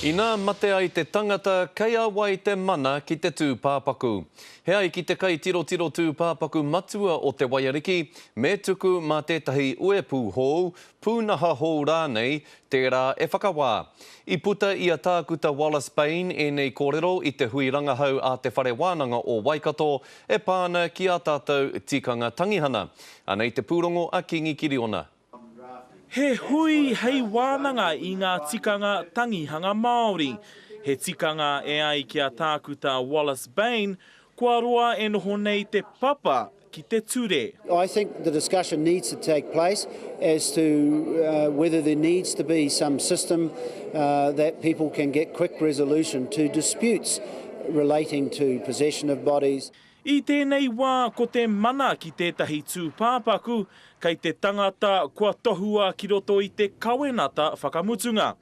Inā mate ai te tangata, kei a wai te mana ki te tūpāpaku? He ai ki te kaitirotiro tūpāpaku matua o Te Waiariki, me tuku mā tētahi uepū hou, pūnaha hou rānei, tērā e whakawā. I puta i a Tākuta Wallace Bain ēnei kōrero i te hui rangahau a Te Whare Wānanga o Waikato e pā ana ki ā tātou tikanga tangihana. Anei te pūrongo a Kingi Kiriona. He hui hei wānanga i ngā tikanga tangihanga Māori. He tikanga e ai ki a Tākuta Wallace Bain, kua roa e noho nei te papa ki te ture. I think the discussion needs to take place as to whether there needs to be some system that people can get quick resolution to disputes relating to possession of bodies. I tēnei wā ko te mana ki tētahi tūpāpaku kei te tangata kua tohua ki roto i te kawenata whakamutunga.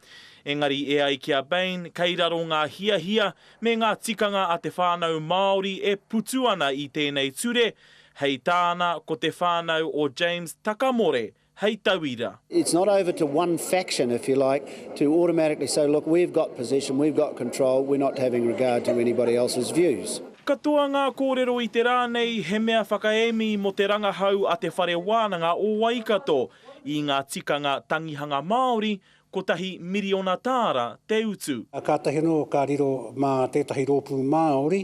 Engari e ai ki a Bain kei raro ngā hiahia me ngā tikanga a te whānau Māori e putu ana i tēnei ture, hei tāna ko te whānau o James Takamore hei tauira. It's not over to one faction, if you like, to automatically say, look, we've got possession, we've got control, we're not having regard to anybody else's views. Katoa ngā kōrero i te rā nei he mea whakaemi mō te rangahau a Te Whare Wānanga o Waikato i ngā tikanga tangihanga Māori, kotahi miriona tāra te utu. Kātahi anō ka riro mā tētahi rōpū Māori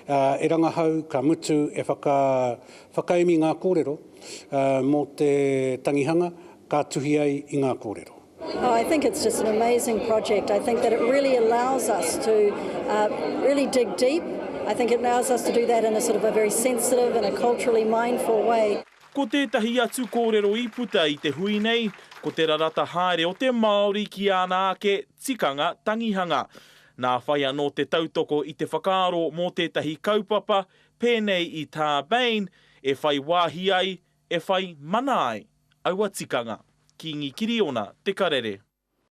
e rangahau, ka mutu e whakaemi ngā kōrero mō te tangihanga, ka tuhi ai i ngā kōrero. Oh, I think it's just an amazing project. I think that it really allows us to really dig deep. I think it allows us to do that in a sort of a very sensitive and a culturally mindful way. Ko tētahi atu kōrero i puta i te hui nei, ko te rarata haere o te Māori ki āna ake tikanga tangihanga. Nā whai anō te tautoko i te whakaaro mō tētahi kaupapa pēnei i tā Bain e whai wāhi ai, e whai mana ai aua tikanga. Kīngi Kiriona, Te Karere.